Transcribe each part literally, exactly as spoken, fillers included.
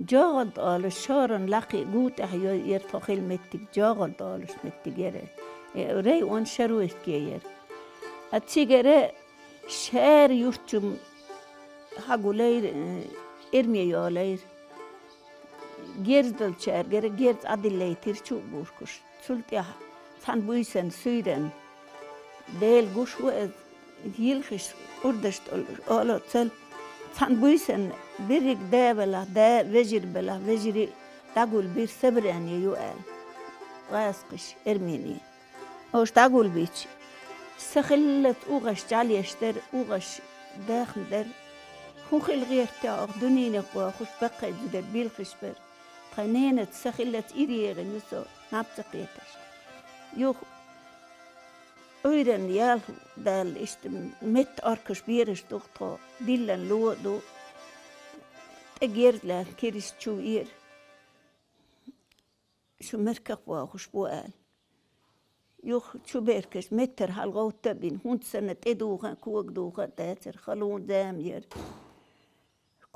ЖогӀалд олуш шоран лакхе гу тӀехь йой, яра тхо хила меттиг, ЖогӀалд олуш меттиг яра. Э, район Шаруевке яра. А цигара шаьра юрт чу хьагулайра, э, эрме йолайра. Герз долчаьргара герз Ӏадиллайтира чу а гуркуш. Цул тӀаьхьа цхьана буьйсанна суьйранна, Дела гуш ву ас, йилхиш кӀурдаш тӀол оло цал, цхьана буьйсанна берриг да валахь, да вежарий балахь, вежарий дӀагулбира, собрание ю аьлла. ГӀазкхаша, эрмене. Ош дӀагулбича, са хиллалц угӀаш жӀалеш дара, угӀаш даьхна дара. ХӀун хила гӀерта оха, дуьненах бохуш, баккхий зуда билхиш бара. Тхан ненаца са хиллалц ирегӀина ю со, наб ца кхеташ. Юха Ӏуьйранна ялх далла, иштта метта оркаш бераш ду тхо, диллан ло а ду, тӀе герз лаьцна кирис чу вера. Шу мерках бохуш бу аьлла. Юха чу беркаш меттара хьалагӀовтта а бина, хӀунда санна тӀедуха а, кога духа а дацара, халон зама яра.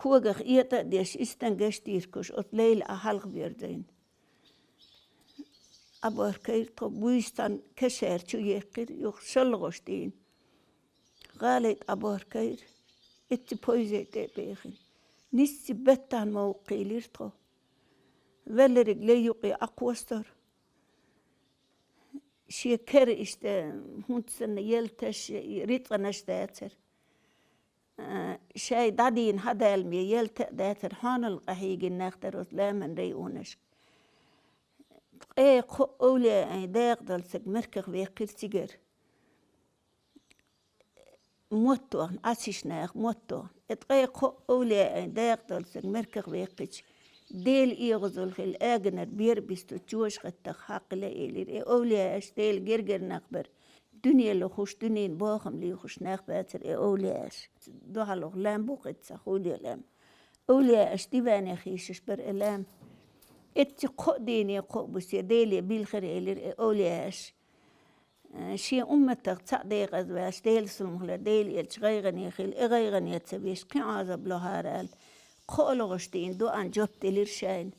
Когах этӀа а деш, истан гаш дийркуш, оцу лайла Ӏа хьалха верзийна. Ӏаборкайра тхо, буьйса цхьана кашара чу еккхира, юха шолгӀаш дийна. ГӀалай тӀе Ӏаборкайра, эцци пойзай тӀе а бехина. Нисси беттан мовкха кхийлира тхо. Веллариг лай юкъе Ӏакхостара. Шен кара иштта, хӀунда санна, ялташ, рицкъанаш дацара. А, шай дӀадийна хьадаламе ялта а дацара, хьанал къахьийгина нах дара оцу ламан районашка. Ткъе кхо овлияйн дакъа долу саг мерках веккхира цигара. Моттохна, Ӏасиш наха моттохна. И ткъе кхо овлияйн дакъа долу саг мерках веккхича, Дела эгӀазалла хила, аганара бер а бистучу, чоьша хаттах хьакхила элира. И овлияш Дела гергара нах бара. Дуьне лохуш, дуьненан бохам лехуш нах бацара и овлияш. Дуьхьал ваха лам бу кхин цхьа, хуьле лам. Овлияш диване хийшаш бара и лам. Эцци кхо а дийне, кхо а бусе Деле билхира элира и овлияш. Э, шен умматах цхьаъ декъаза ваьлча, Делан сулмахалла, Делан элча гӀайгӀане хила, и гӀайгӀане ца веш, кхин Ӏазап лохьара аьлла, кхоалгӀаш дийна доӀан жоп делира шайна.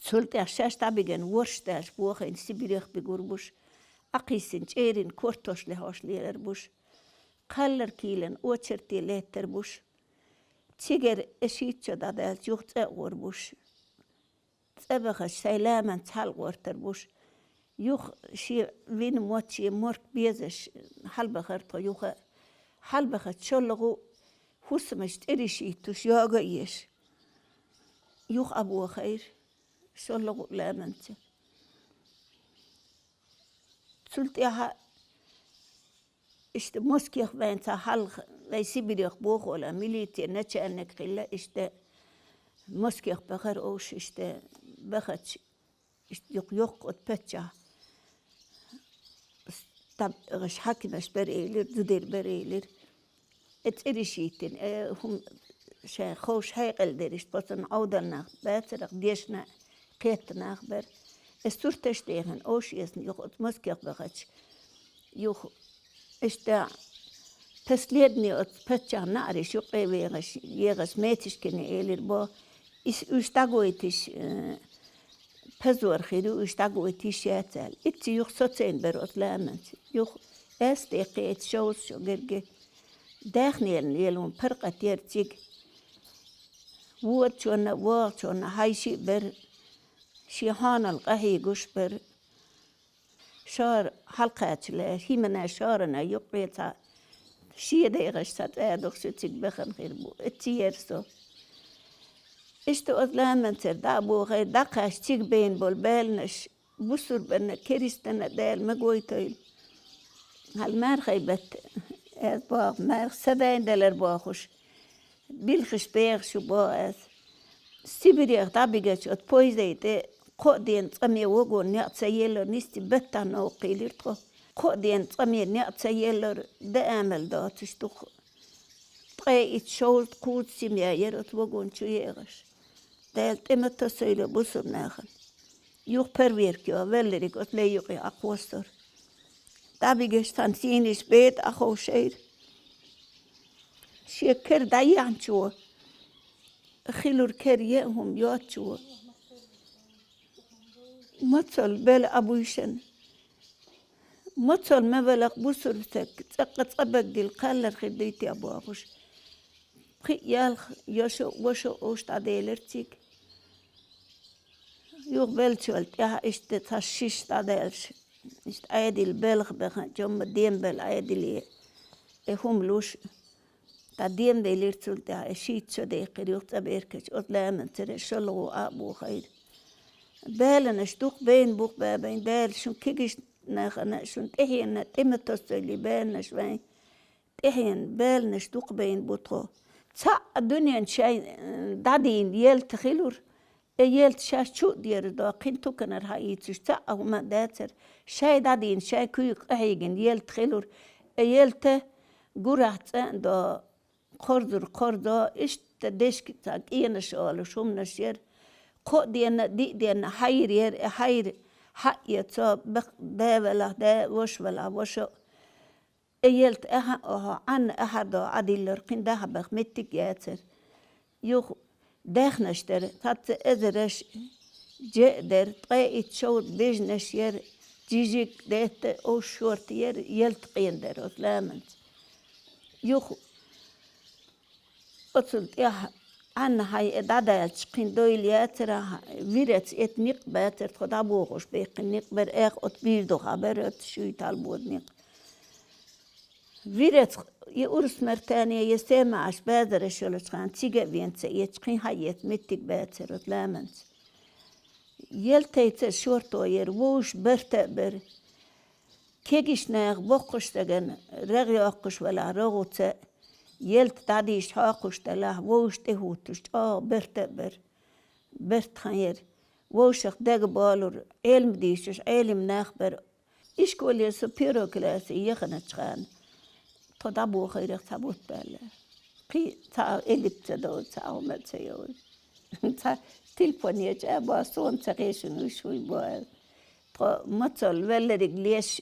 Цул тӀаьхьа шаьш дӀабигина ворхӀ даьлча бохийна Сибирех бигур буш, Ӏакхийсина чӀерийн кортош лехьош лелар буш, кхаллар кийлан очерте леттар буш, цигара и шийтта шо дӀадаьлча юха цӀа а гӀур буш. ЦӀа бахача сайн ламанца хьалгӀортар буш. Юха шен вина мотт, шен морк безаш хьалбахар тхо юха. Хьалбахача шолгӀа хӀусамаш тӀериш йиттуш йога а еш. Юха Ӏабохайра шолгӀа ламанца. Цул тӀаьхьа иштта Москех вайна цхьа хьалха, вай Сибирех бохула, милицин начальник хилла, иштта Москех бахара овш, иштта бахача, иштта юха йоккха оцу паччахь стаб-, гӀаш хьакимаш бара элира, зудер бара элира. Э, цӀериш йиттина, э, хӀума шайн ховш хьекъал дериш, тхо цунна Ӏовдал нах бацарах, дешна, кхетта нах бара. Э, сурташ дехина, овш эцна юха оцу Москех бахача. Юха иштта последний оцу паччахьан наӀараш юкъе вегӀаш, егӀаш метишкине элира бо, ис уьш дӀагойтиш, э, позор хир ю, уьш дӀагойтиш яц аьлла. Итт юха социйна бара оцу ламанца. Юха аьсте кхеча шовзткъа шо герга. Даьхнелан лелон паркъат яра цига. Водачунна а, вогӀучунна а хьайши а бара. Шен хьанал къахьийгуш бара. Шор хьалакхачале, хӀимана шорана юккъе цхьа шен дегӀаш цхьа цӀа духуш цига бахана хир бу. Эцци яра со. Иштта оцу ламанцара дӀа а бохура, дӀакхаьчча цига бейна болу баьлнаш, бусурбанна, керстанна Дала ма гойтийла. Хьала мархий бетта, аз боху, марха са дайна далар бохуш, билхаш бехаш ю боху аз. Сибирех дӀабигача оцу пойзай тӀе кхо а ден цӀаме вагон некъ ца еллара, нисти беттан новкъа кхийлира тхо. Кхо а ден цӀаме некъ ца еллара, даамал доцуш дукха. Ткъе итт, шовзткъа, кхузткъа семья яра оцу вагон чу егӀаш. Дала тӀе ма тасийла бусурнахана. Юха проверка йо, веллариг оцу лай юкъе Ӏакхостара. ДӀабигаш цхьана сийнаш беда Ӏаховшийра. Шен кара дӀаяьхьначо хилур кер е а хӀума йоцчо. Моцал бел а буйшан. Моцал ма велах бусурсаг, цӀаккха цӀа багдил кхаллар хир дуй те а бохуш. Пхи ялх йошо, вошо уш дӀаделар цига. Юха беллачул тӀаьхьа иштта цхьа шиш дӀадаьлча, иштта Ӏедал белха баьхна, чомма дем бел Ӏедале, э, хӀума луш, дӀа дем делира цул тӀаьхьа, э, шийтта шо дехира юха цӀа беркача, оцу ламанцара шолгӀа а бохийра. Баланаш дукха байна бух бабайн, Дала шун кегийчу нахана, шун тӀехьенна тӀе ма тоссойли баланаш вайн. ТӀехьенна баланаш дукха байна бу тхо. Цхьаъ дуьнен шайн, э, дӀадийна елта хилур, э, елта шаьш чу а дера до, кхин туканара хьаийцуш цхьаъ а хӀума а дацара, шай дӀадийна, шай куьйга къахьийгина елта хилур, э, елта гурахь цӀа а до, кхорзур кхорзо, иштта дешка цхьа кӀенаш олуш хӀуманаш яра. Кхо а денна, диъ денна хьайр яра, э, хьайр хьаъ я цо, бакъ да велахь да, вош велахь вошо. Э, елта ахьа а охьо, Ӏанна ахьа до Ӏадиллар, кхин дахьа баха меттиг яцара. Юха даьхнаш дара, цхьацца эзараш же а дара, ткъе итт шовда бежнаш яра, жижиг, детта, овш шорта яра, елта къен дара оцу ламанца. Юха оцул тӀаьхьа Ӏанна хьай э дӀадаьлча, кхин дойла яцара, вирац эта никъ бацара, тхо дӀабохуш беккхина никъ бара, экха оцу бийр духьа бара, оцу шуьйтал бода никъ. Вирац и урс мартане, я сема Ӏаш базараш йолчу хана цига а вен ца эцча, кхин хьаэца меттиг бацара оцу ламанца. Елтайца шорто яра, вовш барта а бара. Кегиш наха боккхуш стагана рагӀ йоккхуш велахь рогӀуца, елта дӀадийша хьокхуш делахь, вовш тӀехӀуттуш чӀогӀа барта а бара. Барт хан яра. Вовшах дага болура, Ӏелам дийшуш Ӏелим нах бара. Ишколе со первый классе яханачу хана, тхо дӀабохийрах цхьа бутт баьлла. Кхин цхьа а элип ца довза, цхьа а хӀума ца йовза. Цхьа телефон еча а бо, суна ца хешина уьш хӀуй бо аьлла. Тхо мацалла веллариг леш,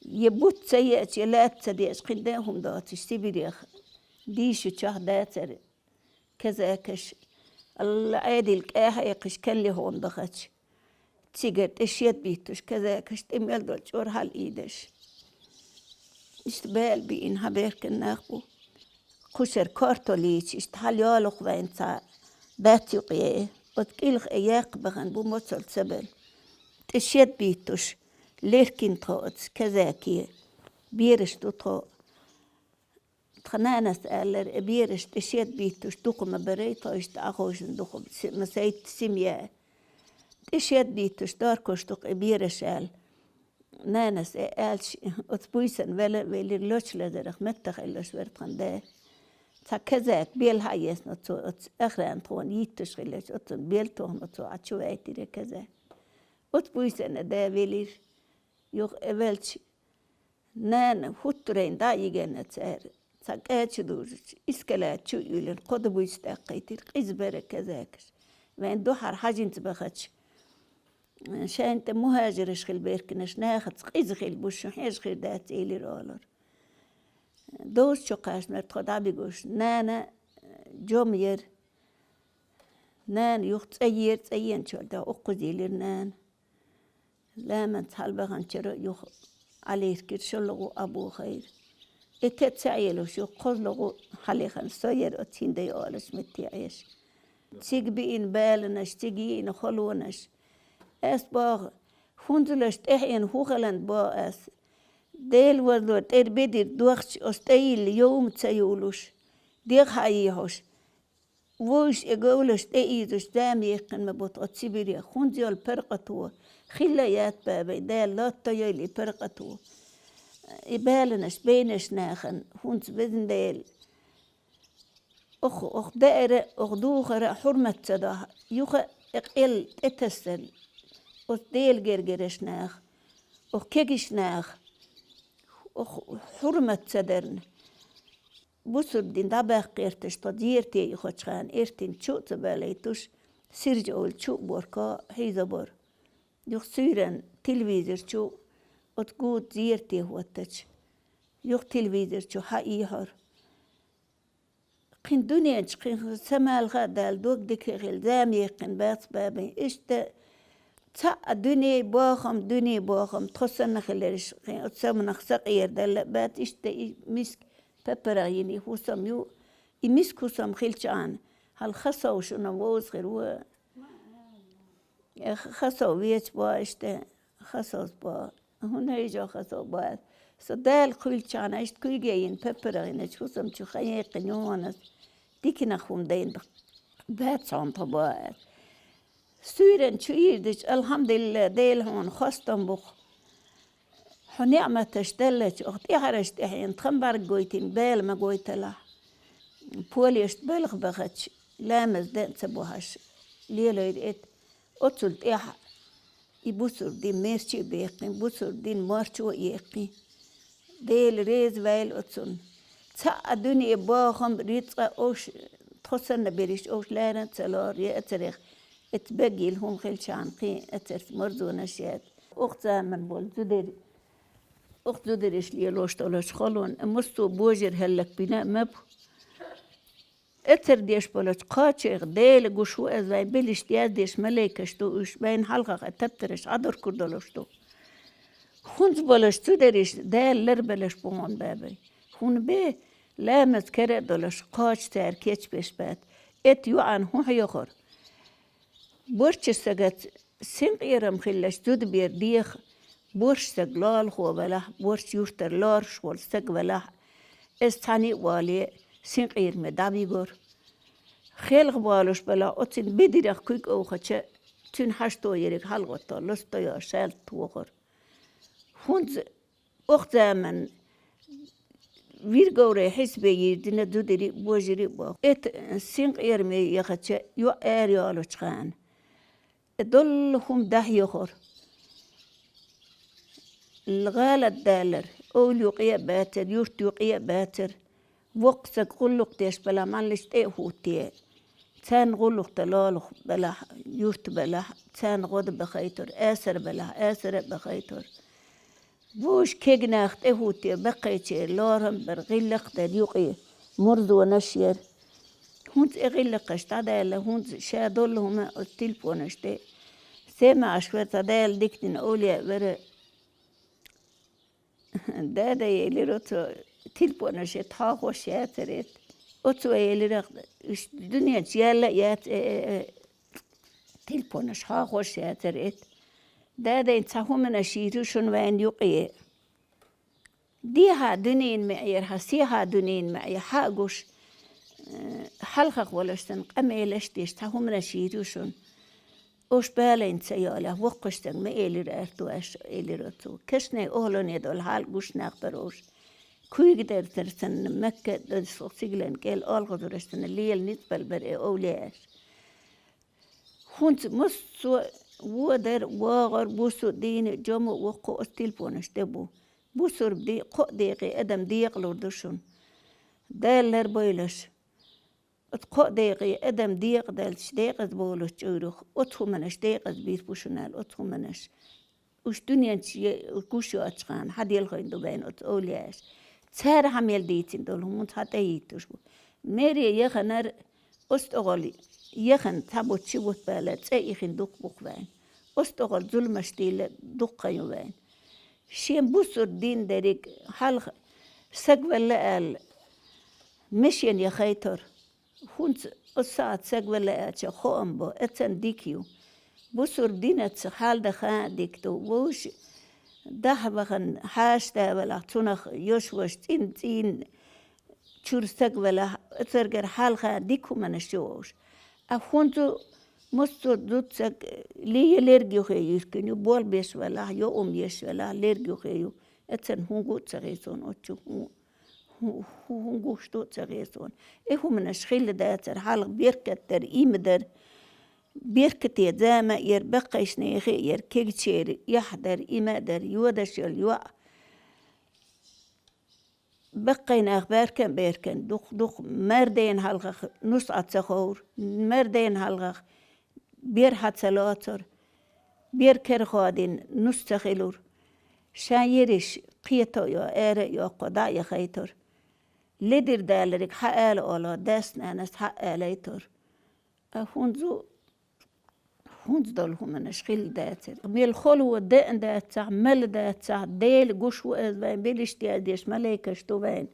я бутт ца еача, я лаьтта ца деача, кхин ден а хӀума доцуш Сибирех дийшучохь дацара. Казакаш, Алла Ӏедил кӀа хьекхаш, каллихуна дахача, цигара тӀе шед биттуш, казакаш тӀе мел долу чӀор хьалаийдеш. Иштта баьла биъна хьан беркан нах бу. Кхушара картол йийча, иштта хьал йолух вайн цхьа дац юкъе. Оцу кӀилха э яккха бахана бу моцал ца бел. ТӀе шед биттуш, леркина тхо оцу казаке. Бераш ду тхо. Тхан нанас аьллера, э, бераш тӀе шед биттуш дукха ма барай, тхойшта Ӏаховшина дукха си-, ма сайта семья. ТӀе шед биттуш даркош дукха, э, бераш аьлла. Нанас, э, аьлча, оцу буьйсанна вела а велира, лоч лазарах меттах хилалаш вара тхан да. Цхьа казак бел хьаэцна оцу, оцу охрана тхуна йитташ хилалаш, оцунна бел тохна оцу Ӏа чу вайтира казак. Оцу буьйсанна да велира. Юха, э, велча, нана хӀуттурайн дӀа а йигина цара, цхьа кӀача дужучу, искалат чу а юьллина, кхо дан буьйса тӀаккхийтира, къиза бара казакаш. Вайн дуьхьара хьажинца бахача, шайна тӀе мухӀажараш хила беркинарш, нахаца къиза хила бу, шун хьежа хир дац, элира олура. Довза чу кхаьчнера тхо дӀабигуш. Нана, э, жома яра. Нана юха цӀа ера, цӀа еначул тӀаьхьа уккхуза елира нана. Ламанца хьалабаханчара юха Ӏалиркира шолгӀу а бохийра. И тӀе ца Ӏелуш юха кхозлагӀу хьалехана со яра оцу хӀиндай олуш метте Ӏеш. Цига биъна баланаш, цига йиъна холонаш. Ас боху, хӀунзалаш тӀехьена хӀун хилан боху ас. Делан возло тӀера бедира дохча оцу тӀе йилла йовма ца юлуш, дегӀ хьаийхьуш. Вовш и говлаш тӀеийзуш зама яьккхина ма бу тхо Сибирех, хӀунда йолу паркъато, хилла а яц бабай, Дала лотто йойла и паркъато. И баланаш, бейнаш нахана, хӀунца везна Дела. Оха, оха даьара, оха духара хьурмат ца до, юха и къел тӀетассар, оцу Делан гергараш наха, оха кегиш наха, оха хьурмат ца дарна. Бусурдин дӀабаккха гӀерташ тхо зерате ихочу хана, эртин чу а ца балайтуш, Сиржа-Эвла чу а борко хьийзабора. Юха суьйранна телевизор чу оцу гуд зерате хӀоттача, юха телевизор чу хьаийхьора. Кхин дуьнен чу кхин самалха а даьлла, дог дика хилла, зама яьккхина бац бабин. Иштта цхьа а дуьне бохам, дуьне бохам, тхо санна хилараш, кхин оцу саманах сакъера даьлла а бац, иштта и миска папарах йина и хӀусам ю, и миска хӀусам хилча Ӏана, хьал хасов шуна вовза хир ву. Э, хасов веча бо иштта, хасовс бо. ХӀунда хьежо хасов бо? Со Дала кхуьйлчахьана, иштта куьйге йина, папарах йиначу хӀусам чу хан яьккхина юханас, диканах хӀума дайна бац хьуна тхо бо ас. Суьйран чу ийрдича, алхьамдулилла, Дела хьуна хастам бу-кх. Хьо неӀматаш деллача, оха тӀаьхьараш тӀехьена тхан бӀарг гойтина, бала ма гойталахь. Полешта балха бахача, ламаз дан а ца бохьаш, лелайра эт. Оцул тӀаьхьа и бусург дин мерчи а беккхин, бусург дин марчо а еккхин. Дела реза вайл оцунна. Цхьа а дуьне бохам, рицкъа овш, тхо санна берриш овш ларан а ца лору, я эцарех, эца беггийла хӀума хилчахьана кхин эцарца марзонаш яц. Укх заман болу зудер, укх зудериш лелош долуш холон, массо а божар хӀаллакбина а ма бу. Эцар деш болчу кхачех Дела гуш ву, ас вайн беллишта яздеш малайкаш ду уьш, вайн хьалхах а таптараш Ӏадоркур долуш ду. ХӀунца болуш цу дерриш Дала ларбелаш бу хьуна, бабай. ХӀунда бе ламаз кара а долуш, кхача цара кечбеш бац. Эт йоӀан хӀун хьехура? Борчча сагаца синкъерам хиллачу зудабер деха, борш саг лалахо велахь, борч юртара лоруш волу саг велахь, эс цхьаьна а вале, синкъераме дӀавигор. Хелха болуш белахь, оцин бедирах куьг овхача, цуьнан хьашто ерриг хьалагӀатто ластойо шаьлта тохур. ХӀунца Охзаман вирговре хьисбе йирдина зудири а, божири а боху. Эта синкъераме яхача, йоӀ ара йолучу хана, долу хӀума дӀахьехура. ГӀалат далар, овла юкъе а бацар, юрт юкъе а бацар. Воккха саг гӀуллакх деш белахь, маллиш тӀе а хӀуттае. Царна гӀуллакх дан лолахь белахь, юрт белахь, царна гӀо дан бахайтур, асар белахь, асар а бахайтур. Буш кегнах тӀе хӀуттае, баккхайчеран лорам бар, гӀиллакх дар юкъе, мурзонаш яр. ХӀунца и гӀиллакхаш дӀадаьлла, хӀунца ша долу хӀума оцу тилпонаш тӀе. Сема Ӏаш вара, цхьа Дала дикдина овлия вара. Дада элира оцу тилпонаш, эт хьахош яцара эт. Оцо элира, уьш дуьненчу яьлла а яц, э, э, э, тилпонаш хьахош яцара эт. Дадайн цхьа хӀуманаш йийр ю шуна вайн юкъе. Дехьа дуьненан маьӀера, хьан сехьа дуьненан маьӀе хьа а гуш, э, хьалхах волуш санна къамелаш а деш, цхьа хӀуманаш йийр ю шуна. Ош балайн ца йолехь, воккхуш санна ма элира аьрту аьш, элира оцо. Кешнай охӀлане долу хьал гуш нах бара ош. Куьйга дертара санна, Макка а даза со цигалан кӀел олхазураш санна, лела ницкъ бала бара и овлияш. ХӀунца массо а водар, вогӀар, бусу, дийна, жомо, воккхо оцу тилпонаш тӀе бу. Бусурба ди-, кхо а декъе адам декъалур ду шуна. Дала ларбойлаш. Оцу кхо а декъе адам декъаделча, декъаза болуш чӀуьйрах, оцу хӀуманаш декъаза бийр бу шуна аьлла, оцу хӀуманаш. Уьш дуьненчу е-, гуш йоцучу хана, хьан делхийна ду вайна оцу овлияш. Цара хьан мел дийцина долу хӀуманца хьан тӀе йийтуш бу. Мере яханара, оцу тӀогӀал яхана цхьа бутт, ши бутт бала, цӀе ихина дукха бу-кх вайна. Оцу тӀогӀал зуламаш дийла дукха хан ю вайна. Шен бусурба дин дерриг хьалха саг велла аьлла, мешен яхайтар. ХӀунца оцу сагӀат саг велла аьлча, хоам бо, эцан дика ю. Бусурба динаца хьал дан хан а дика ду. Вовш дахьа вахана, хьаша да велахь, цунах йош-вош цӀин-цӀийна чуьра саг велахь, оцаргара хьал хан дика хӀуманаш ю вовш. А хӀунца массо а зудсаг ле-, я лерг юххе юьркина ю, болх беш велахь, я ум еш велахь, лерг юххе ю. Эцарна хӀун гу а ца хи суна оцу чу, хӀун, хӀун, хӀун, хӀун гуш ду а ца хи суна. И хӀуманаш хилла дацара, хьалха беркат дара, ийма дара. Беркате зама а яра, баккхайшна яхе а яра, кегачеран яхь дара, ийма а дара, йодаш йолу йоӀ. Баккхай нах баьркан а баьркан, дукха-дукха мардена хьалхах нус Ӏа ца ховра, мардена хьалхах бер хьа ца лоцура, бер кара ходина нус ца хилура. Шайн ерриш кхето а йо, ара а йоккхо дӀа а яхайтура. Ледир далариг хьаала ола, дас-нанас хьаалайтар. А хӀунзу, хӀунз долу хӀуманаш хилла дацара. Мел холо деан дацахь, мала дацахь, Дела гуш ву ас вайн, билиш деш малайкаш ду вайн.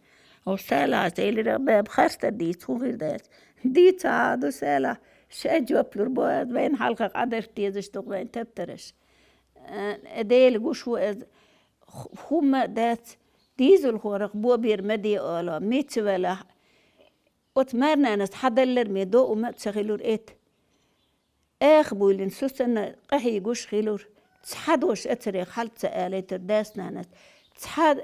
О, Салахьа элира, баба, харцдар дийца хӀун хир дац? Дийца а ду, Салахьа, ша жоп лур бу ас вайн, хьалха къадарх дезаш ду вайн таптараш. Э, Дела гуш ву ас, ху-, хӀумма дац, дийзалхорах бобер ма де ола, мица велахь. Оцу марнанас хьадаллар ме до ума ца хилур эт. Эх буйлин сусанна къахьийгуш хилур. Цхьа дош эцарех хьалца алайтар дас-нанас. Цхьа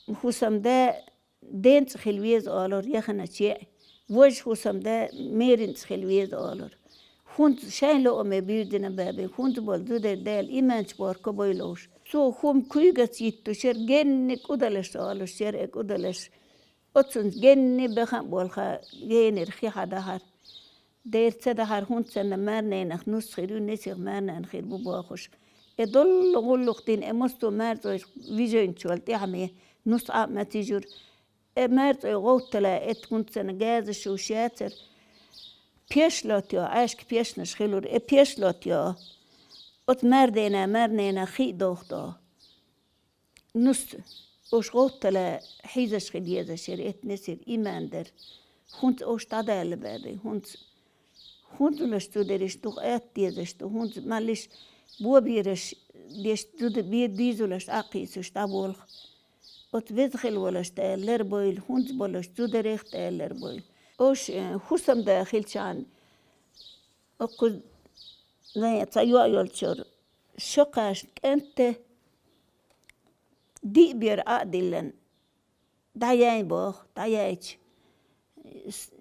хӀусам да денца хила веза олур яханаче. Вож хӀусам да меринца хила веза олур. ХӀунца шайн лоуме буьйрдина баьбе, хӀунца болу зудер Дала иманчу борко бойлуш. Цо хӀума куьйгаца йиттушер, генни кӀудалаш олушер, э кӀудалаш. Оцунца генни бахан а болха генера хи хьадахьар. Дера ца дахьар, хӀунца санна марненах нус хир ю, несех марнана хир бу бохуш. Э доллу гӀуллух дина, э мусто марцӀой виженчул тӀаьхьаме нус Ӏа а ма тижур. Э марцӀой гӀовттала эт хӀунца санна газа шуш яцар. Пеш лот йо, Ӏаьшка пешнаш хилур, э пеш лот йо. Оцу мардена, марнена хи а дохдо. Нус, ош гӀовттала хьийзаш хила езаш яра, эт несир иман дар. ХӀунца ош дӀадаьлла баьбе, хӀунца. ХӀунцалаш цу дериш дух атта дезаш ду, хӀунца маллиш бобераш деш зуда бе дийзалаш Ӏаккхийсуш дӀаболх. Оцу веза хила волаш тӀе лар бойла, хӀунца болаш цу дерех тӀе лар бойла. Ош, э, хӀусамда хилчан, окху зайн ца йоа йолчур. Шо кхаш кӀанте диъ бер Ӏа а диллан, дӀаяйн боху, дӀаяйча, с-,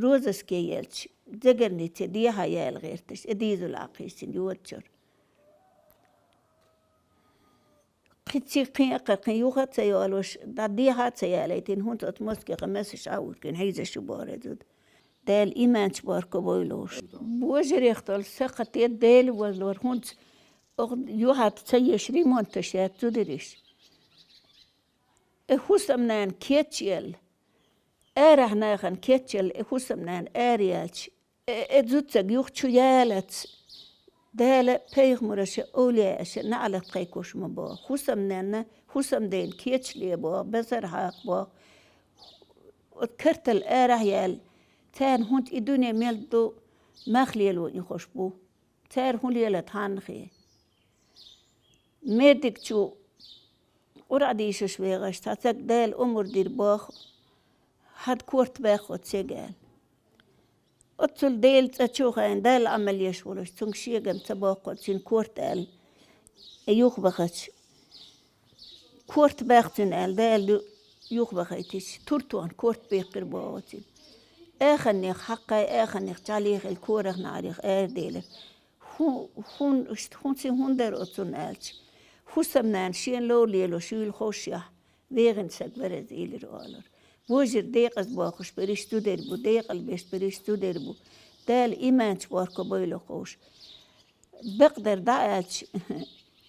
роза ске елча, зегарница дехьа яьла гӀерташ, и дийзал Ӏаккхийсина йоцучуьра. Кхин цига кхин а кхин юха а ца йолуш, дӀа дехьа а ца ялайтина, хӀунца оцу Москехь месаш Ӏа а вуркина, хьийзаш ю бохура зуда. Дала иманчу борко бойла уьш. Божарех долу сакхате Дела вазлор, хӀунца оха юьхьарта ца еш ремонташ яц зудариш. И хӀусамнана кечъелла, арахь нахана кечъелла, и хӀусамнана араяьлча, э, э, зуцаг юха чу ялац. Дала пайхамараша, овлияаша наӀалат кхайкхуш ма боху. ХӀусамнанна, хӀусамден кечале боху, басар хьакха боху. Оцу картал арахь яьлла, царна хӀунца и дуьне мел ду мах лело и хӀуш бу. Цара хӀун лелат хьаннахе? Мердиг чу Къуръа дийшаш вегӀаш, цхьа саг Дала омра дира боху, хьан корта баьккхо цига аьлла. Оццул Делан цӀа чу а хайна, Далла Ӏамал еш волуш, цуьнга шегам ца боккхо, цуьнан корта аьлла, э, юхабахача. Корта баьккха цуьнан аьлла, Дала ю-, юхабахийтича, туртон корта беккхира боху цуьнан. Аханнех хьакхай, аханнех чӀалехила, корах наӀарех араделира. ХӀун, хӀун, иштта хӀун цига хӀун дара оцунна аьлча, хӀусамнана шена ловла лело шуьйла ховшшехь, вегӀина саг вара иза, элира олура. Вожар декъаза бохуш берриш зудер бу, декъала беш берриш зудер бу. Дала иманчу борко бойла ховш. Бакъдар дӀа аьлча,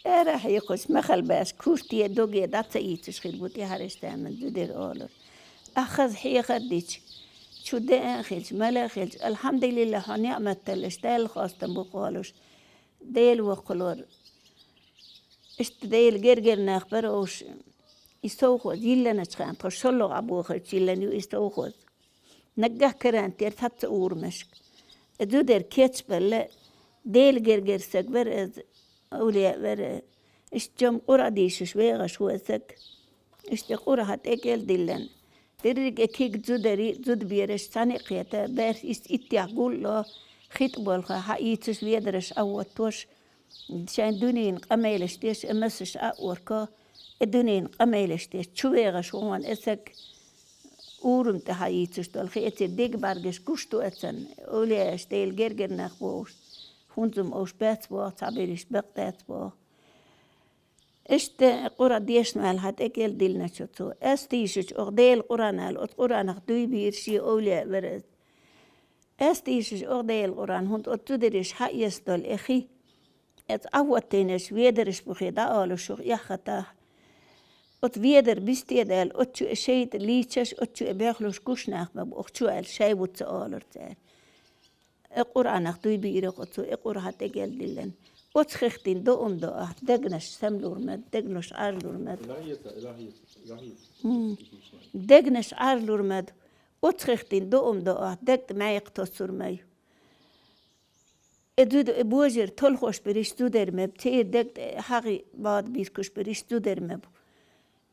ара хьекхуш, махал баьш, курте, доге дӀа ца ийцуш хир бу тӀаьхьарчу таман зудер олура. Ахаза хьехар дича, чу деа а хилча, мала а хилча, алхьамдулиллахӀ, хьо неӀмат таллаш, Далла хастам бу кхолуш. Дела воккхалора. Иштта Дела гергара нах бара уьш, и совхоз йилланачу хенахь, тхо шолгӀа бохуьйтуш йиллина ю и совхоз. Наггахь карантера цхьацца урамашка. И зудер кечбелла, Дела гергара саг вара иза, овлияъ вара. Иштта чом Къуръа дийшаш вегӀаш ву и саг. Иштта Къуръа хьан тӀекӀел диллина. Дерриг и кига зудари, зудабераш цхьаьна а кхета, баьрса ист иттех гулло, хитӀа болха хьаийцаш, ведараш Ӏа хӀоттош, шайн дуьненан къамелаш деш, и масаш Ӏа а орко, и дуьненан къамелаш деш, чу вегӀаш ву хьуна и саг, урам тӀе хьаийцаш долу хи, эцир дегабӀаьргаш гуш ду эцан, овлияаш, Дела гергара нах бохуш, хӀунзум овш бац боху, цхьабериш бакъ дац боху. Иштта Къуръа дешна ваьлла хьан тӀекӀел диллиначу цо. Ас дийшича, оха Делан Къуръан аьлла, оцу Къуръанах дуй бийра шен овлияъ вара иза. Ас дийшича, оха Делан Къуръан, хӀунда оцу зудариш хьаэца долу и хи. Эца Ӏа хӀоттийнарш ведараш бу хи дӀаолуш шух эхь хатахь. Оцу ведар бисте а даьлла, оцу чу э шайтӀа лийчаш, оцу чу э бехлуш гуш нах ма бу, оха чу аьлла шай ву ца олура цара. Э Къуръанах дуй биъра оцу, э Къуръан тӀегел диллина. Оцу хехтин доӀум до ахь, дегнаш самлур мед, дегнаш Ӏарлур мед. Дегнаш Ӏарлур мед. Оцу хехтин доӀум до ахь, дег тӀе маьйкха тосур ма ю. Э зуда, э божар толхош бериш зудер меб, цер дег тӀе хьагӀи бада биркуш бериш зудер меб.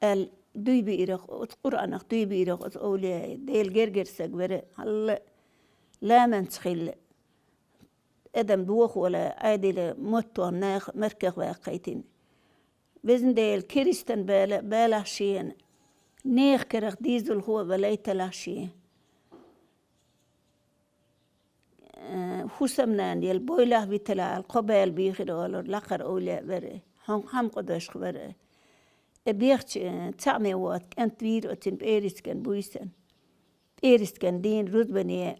Аьлла, дуй биърах, оцу Къуръанах дуй биърах оцу овлияй, Дела гергар саг вера, хьалла ламанца хилла. Адам дохола, айдила моттон нах марках ваккхайтин. Везан Дела, киристан бала, балахь шена. Нех карах дизулхо валайталахь шена. Э, хӀусамнана ел бойлахь виталахь аьлла, кхо бала бийхира олура, лакхара овлияъ вара, хьун хьамкъа дошха вара. Э, бехча, э, цхьаъ ме вот, кӀант вийра оцин пӀерискан буйсан. ПӀерискан дийна рузбане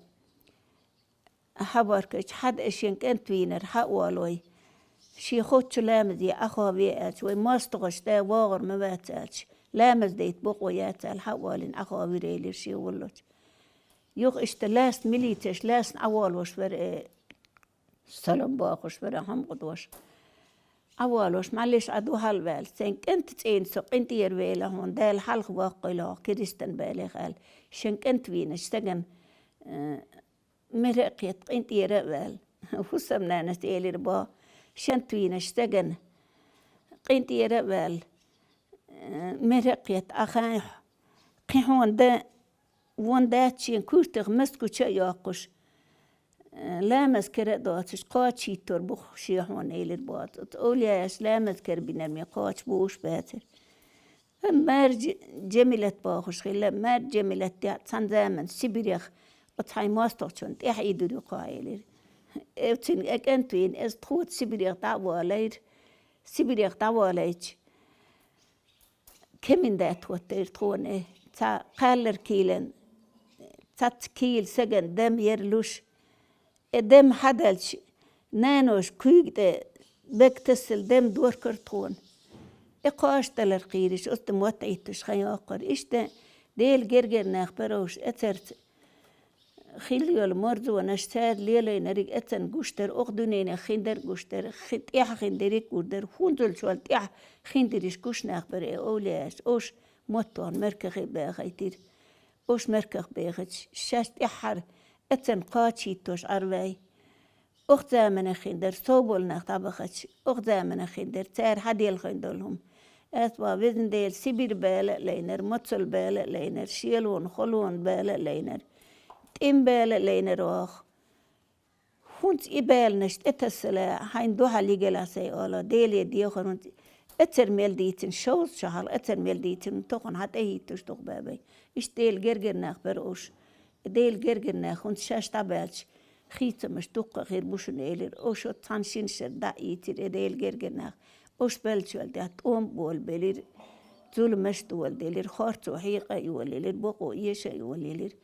хьабаркача хьада э шен кӀант вийнар хьаолой. Шен хоччу ламазе Ӏахо ве аьлча, вай мостагӀаш да вогӀур ма вац аьлча, ламаз дайта бокъо яц аьлла хьаолин Ӏахо вирайлира шен воллуча. Юха иштта лаьцна милицеш, лаьцна Ӏаволуш вара, э, салам бохуш вара, хьамкъа дош. Ӏаволуш, мӀаллиш Ӏа духьал ваьлла, сайн кӀант цӀена со къинтӀера вела хьуна, Дала хьалха воккхийла хьо киристан балех аьлла, шен кӀант вийнача стагана, э, мера а кхетта, къинтӀера а ваьлла. ХӀусамнанас элира бо, шен твийнаш стагана, къинтӀера а ваьлла, э, мера а кхетта, Ӏа хьайн кхин хьуна да, вон дац шен куьртах маскуча а йоккхуш, э, ламаз кара а доцуш, кхоча хӀиттор бу шен хьуна элира бо. Оцу овлияш ламаз кара бинар ме кхоча бууш бацара. Амма Маржа Джамилат бохуш хилла, Маржа Джамилат тӀехь цхьана заман Сибирех оцу хьайн мостагӀчунна тӀехь ийдур ю кхо элира. Эвцин экӀан твийна, эс тхоца Сибирех дӀа а волайра, Сибирех дӀаволайча, кемин даьтта хӀоттайра тхуна, э, цхьа кхаллар кийлан, цхьацца кийла саган дам яр луш. Э дам хьадаьлча, нанош куьйга тӀе бег тассал дам доркар тхуна. Э кхош далар кхийриш, оцу тӀе мотт Ӏитташ хан йоккхар. Иштта Дела гергара нах баровш эцарца хилла йолу марзонаш цара лелайнариг эцан гуш дара, оха дуьненах хиндерг гуш дара, хи-, тӀаьхьа хиндерриг гур дара, хӀунзалчул тӀаьхьа хиндериш гуш нах бара э овлияш, ош моттон маркахе бахайтира. Ош марках бехача, шаьш тӀаьххьара эцан кхоча хӀиттош Ӏарвай. Оха заманах хиндер, сов болу нах дӀабахача, оха заманах хиндер, цара хьаделхайн долу хӀума. Ас боху, везан Дела, Сибир бала а лайнар, моцал бала а лайнар, шелон, холон бала а лайнар, тӀим бала а лайнар оха. ХӀунца и баланаш тӀетассала, хьайн дуьхьал йигала сайн олу, Деле дехар хӀунца, эцар мел дийцина, шовзткъа шо хьалха эцар мел дийцина, тохана хьан тӀе хӀитташ дукха бабай. Иштта Дела гергара нах бара уьш. Дела гергара нах хӀунца шаьш дӀабаьлча, хийцамаш дуккха а хир бу шуна элира. Ош оцу цхьана шина шера дӀа а ийцира, э, Дела гергара нах. Ош беллачул тӀехь тӀом а болабелира, зуламаш а доладелира, хорцо хьекъа а йолаелира, бокъо эша а йолаелира.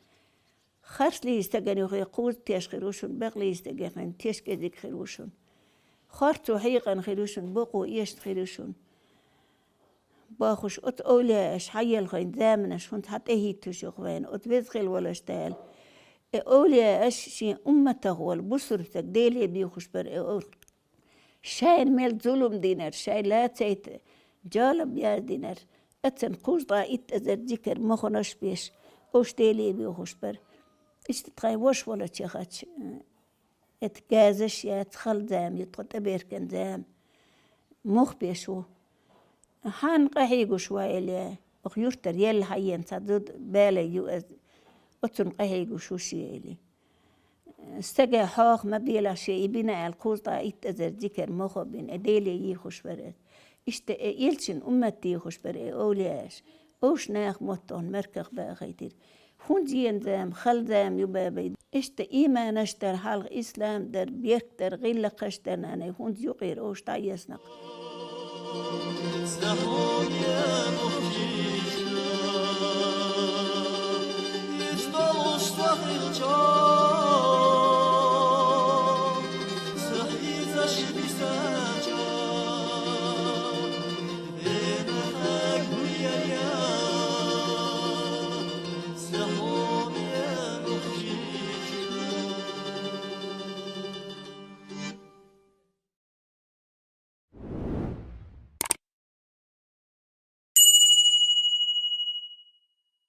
Харц лийча стагана юххе кхуза теш хир ву шуна, бакъ лийча стагана теш кӀезиг хир ву шуна. Хорцо хьекъана хир ву шуна, бокъо эшна хир ву шуна. Бохуш, оцу овлияш хьаелхайн заманаш хӀунца хьан тӀе хӀиттуш юха вайна, оцу веза хила волуш Дала. Э овлияш шен умматах волу бусург стаг Деле бийхуш бара э овл-. Шайна мел зулум динар, шайн лацайта жалоб яздинар, эцан кхузткъа итт эзар зикар моханаш беш, ош Деле бийхуш бара. Иштта тхайн вош волчехь, эт газаш яц, хала зама ю тхо тӀеберкан зама. Мох беш ву. Хьан къахьийгуш ву эле, оха юртара елла хьаена цхьа зуда балай ю ас, оцунна къахьийгуш ву ши эле. Стага хьоха ма белахь шен и бина аьлла, кхузткъа итт эзар зикар мохо бина, э, Деле йийхуш вара. Иштта, э, элчин уммат дийхуш бара, э, овлияш. Ош нах моттон марках бахайтира. ХӀунца йен зама, хала зама ю бабай. Иштта иманаш дар хьалха, ислам дар, берк дар, гӀиллакхаш дар, нанай, хӀунца юкъера ош дӀаеснакх.